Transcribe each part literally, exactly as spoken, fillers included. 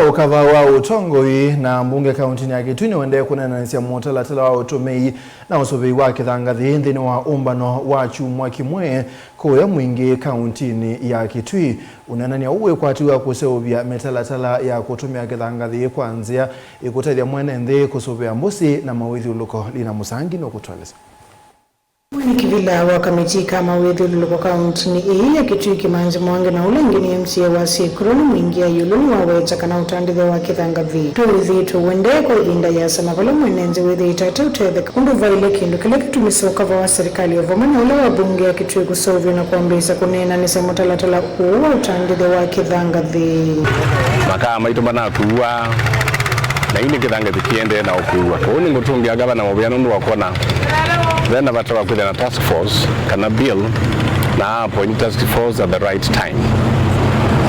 Ũkava wa ũtongoi na mbunge kauntinĩ ya Kitui nĩũendee kũneenanĩsya mũtalatala wa ũtũmĩi na ũsũvĩi wa kĩthangathĩ nthĩnĩ wa ũmbano wa kyumwa kĩmwe kũya Mwingĩ kauntinĩ ya Kitui. Ũneenany'a ũũ wĩkwatiw'a kũseũvya mĩtalatala ya kũtũmĩa kĩthangathĩ kwa nzĩa ĩkũtethya mwene nthĩ kũsũvĩa mbũsĩ na mawĩthyũlũko. Lina Mũsangi nũkũtũelesya. Mwene kĩvila wa kamĩtĩ ka mawĩthyũlũlũko kauntinĩ ĩĩ ya Kitui, Kĩmanzi Mwangi, na ũla ũngĩ nĩ M C A wa Syĩkũrũ nĩ Mwingĩ ya ĩũlũ nĩwaweta kana ũtandĩthya wa kĩthangathĩ ndwĩthĩĩtwe ũendee kwa ĩvinda yĩasa, na vala mwene nthĩ wĩthĩĩte ateũtetheka ũndũ vaĩle, kĩndũ kĩla kĩtumĩsye ũkava wa serikali o vamwe na ũla wa mbunge ya Kitui kũseũvw'a na kwambĩĩsya kũneenanĩsya mũtalatala ũũ wa ũtandĩthya wa kĩthangathĩ. Makaa maitũ manakuwa, na yu nĩ kĩthangathĩ kĩendee na ũkuwa. Kwoou nĩngũtũngĩa ngavana mũvea nũndũ wa kwona ve na vata wa kwĩthĩa na task force kana bill, na appoint task force at the right time.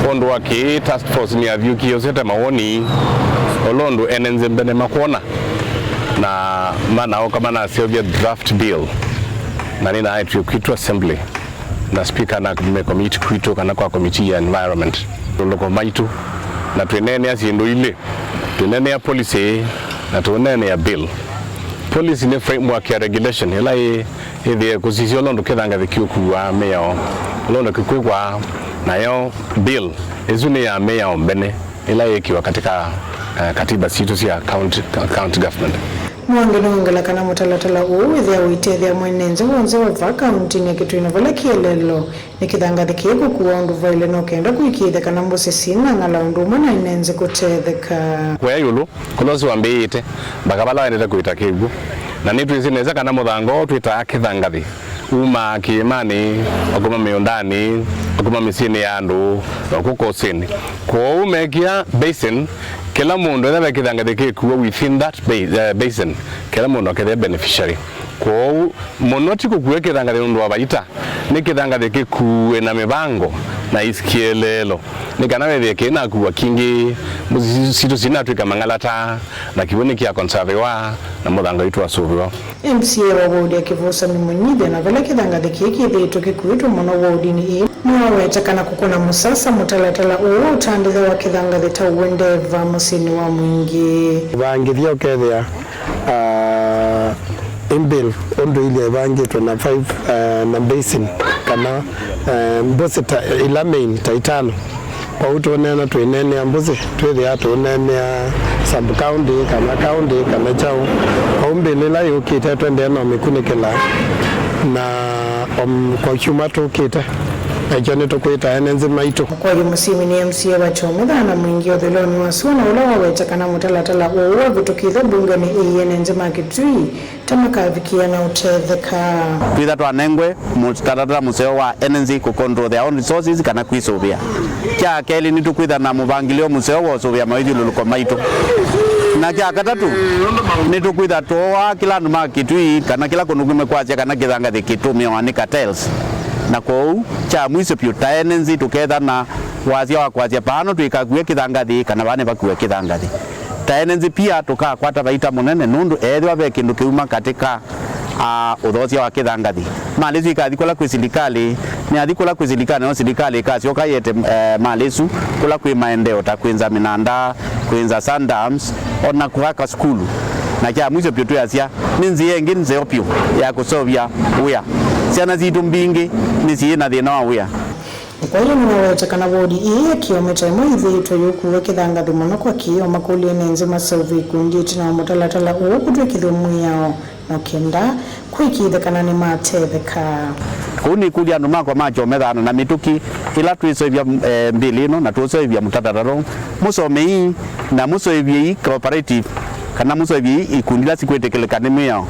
Kwondũ wa kĩĩ, task force nĩyathyũkie yosete mawoni, ũla ũndũ ene nthĩ mbene makwona, na manaũka manaseũvya draft bill, na nĩnaetw'e kwitũ assembly na speaker na me committee kwitũ kana kwa committee ya environment. Lũlũko maitũ, na twĩneenea syĩndũ ilĩ, twĩneenea policy na tũneenea bill. Policy nĩ framework ya regulation ĩla ĩ ĩthĩe kũsisya ũla ũndũ kĩthangathĩ kĩũkuaa mĩao, ũla ũndũ kĩkwĩkwa, nayo bill ĩsu nĩ ya mĩao mbene ĩla yĩkiwa katika, eh, katiba sitũ sya county, county government. Mwangi nĩwongela kana mũtalatala ũũ wĩthĩawa ũitethya mwene nthĩ w'onthe wa vaa kauntinĩ ya Kitui na vala kĩeleelo nĩ kĩthangathĩ kĩĩ kũkuwa ũndũ vaĩle no kenda kũĩkĩĩthya kana mbũsĩ syĩna ng'ala ũndũ ũmwe na ene nthĩ kũtetheka. Kũya ĩũlũ, kũla ũsu wambĩĩte, mbaka vala waendete kũĩta kĩw'ũ. Na nĩtwĩsĩ nesa kana mũthanga ũũ twĩtaa kĩthangathĩ umaa kĩĩmanĩ, ũkuma mĩũndanĩ, ũkuma mĩsyĩnĩ ya andũ, na ũkũka ũsĩnĩ. Kwoou meekĩa basin, kĩla mũndũ ethĩwa ve kĩthangathĩ kĩkuwa within that ba-, eh, basin, kĩla mũndũ akethĩa beneficiary. Kwoou mũno ti kũkua kĩthangathĩ nũndũ wa vaita, nĩ kĩthangathĩ kĩkuwe na mĩvango na isi kĩeleelo, nĩ kana wĩthĩe kĩinakuwa kingĩ, mbũsĩ sitũ sinatw'ĩka mang'alata, na kĩw'ũ nĩkyakonsaviwa, na mũthanga witũ wasũvĩwa. M C A wa wodi ya Kĩvũsani Mũnyithya, na vala kĩthangathĩ kĩĩ kĩthĩĩtwe kĩkuĩtwe mũno wodinĩ ĩĩ, nĩwaweta kana kũkũna mũsasa mũtalatala ũũ wa ũtandĩthya wa kĩthangathĩ ta ũendee vaa mũsyĩnĩ wa Mwingĩ. Vangĩthya ũkethĩa, ah, ĩ bill ũndũ ilya ĩvangĩtwe na five, ah, na basin kana, eh, mbũsĩ ta ila main ta itano. Kwoou tũũneena twĩneenea mbũsĩ, twĩthĩaa tũũneenea sub county kana county kana kyaũ. Kwoou bill ĩla yũkĩte twendee no mĩkunĩkĩla na, um, kwa kyumwa tũkĩte, na ĩkyo nĩtũkwĩta ene nthĩ maitũ. Mũkoyo Mũsimi nĩ M C A wa Kyomethana Mwingĩ ũthũĩlonĩ wa sua, na ũla waweta kana mũtalatala ũũ wavĩtũkĩthw'a mbungenĩ ĩĩ, ene nthĩ ma Kitui ta makavikĩa na ũtetheka. Twĩtha twanengwe mũtalatala mũseo wa ene nthĩ kũ control their own resources kana kwĩsũvĩa. Kya kelĩ, nĩtũkwĩtha na mũvangĩlĩo mũseo wa ũsũvĩa mawĩthyũlũlũko maitũ. Na kya katatũ, nĩtũkwĩtha tũoaa kĩla andũ ma Kitui kana kĩla kũndũ kwĩ kwasya kana kĩthangathĩ kĩtũmĩawa nĩ cartels. Na kwoou, kya mwiso vyũ, ta ene nthĩ tũketha na wasya wa kwasya, vaa no twĩkakue kĩthangathĩ kana vaa nĩvakue kĩthangathĩ. Ta ene nthĩ pia tũkakwata vaita mũnene, nũndũ ethĩwa ve kĩndũ kĩuma katĩ ka, a, ũthosya wa kĩthangathĩ, malĩ ĩsu ĩkathi kũla kwĩ silikalĩ, nĩyathi kũla kwĩ silikalĩ, no silikalĩ ĩkasyoka yete, eh, malĩ ĩsu kũla kwĩ maendeeo ta kwĩnza mĩnanda, kwĩnza sundams, o na kũaka sukulu. Na kya mwiso vyũ twĩasya, nĩ nzĩa ĩngĩ nzeo vyũ ya kũseũvya wĩa. Syana sitũ mbingĩ nĩsyĩ na thĩna wa wĩa. Mũkoyo nĩwaweta kana wodi ĩĩ ya Kĩome ta ĩmwe ĩthĩĩtwe yũkuwa kĩthangathĩ mũno kwa kĩĩ, o makũlya ene nthĩ maseũvye ikundi ĩtina wa mũtalatala ũũ kũtw'ĩkĩthw'a mwĩao, no kenda kũĩkĩĩthya kana nĩmatetheka. Kũu nĩkũlya andũ makwa ma Kyomethana na mĩtũkĩ ĩla twĩseũvya, eh, mbĩlĩ ĩno na tũseũvya mũtalatala ũũ, mũsomei na mũseũvyei cooperative kana mũseũvyei ikundi ila sikwĩtĩkĩlĩka nĩ mĩao,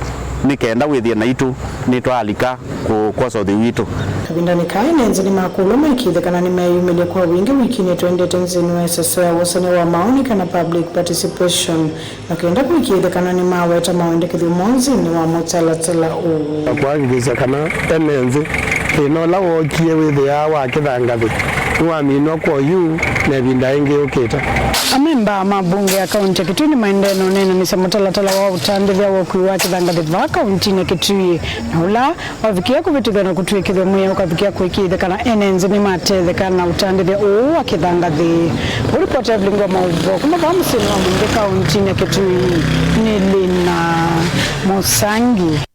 nĩ kenda wĩthĩe naitũ nĩtwaalika kũ-, kwosa ũtheu witũ. Kavindanĩ kaa, ene nthĩ nĩmakũlw'a maĩkĩĩthye kana nĩmeeyumĩlya kwa wingĩ wikinĩ tũendete nthĩnĩ wa ĩseso ya wosany'a wa maoni kana public participation, na kenda kũĩkĩĩthya kana nĩmaweta mawendekethyo moo nthĩnĩ wa mũtalatala ũũ. Na kũhakikisha kana ene nthĩ thĩna ũla wookie wĩthĩaa wa kĩthangathĩ nĩwaminwa kwa oyu na ĩvinda yĩngĩ yũkĩte. Amemba ma mbunge ya kaunti ya Kitui nĩmaendee na ũneenanĩsya mũtalatala wa ũtandĩthya wa ũkui wa kĩthangathĩ vaa kauntinĩ ya Kitui, na ũla wavikĩa kũvĩtũthw'a na kũtw'ĩkĩthw'a mwĩao ũkavikĩa kũĩkĩĩthya kana ene nzĩ nĩmatetheka na ũtandĩthya ũũ wa kĩthangathĩ. Kũu ripoti ya vilingi wa maũvoo kuma vaa mũsyĩnĩ wa mũingĩ kauntinĩ ya Kitui nĩ Lina Mũsangi.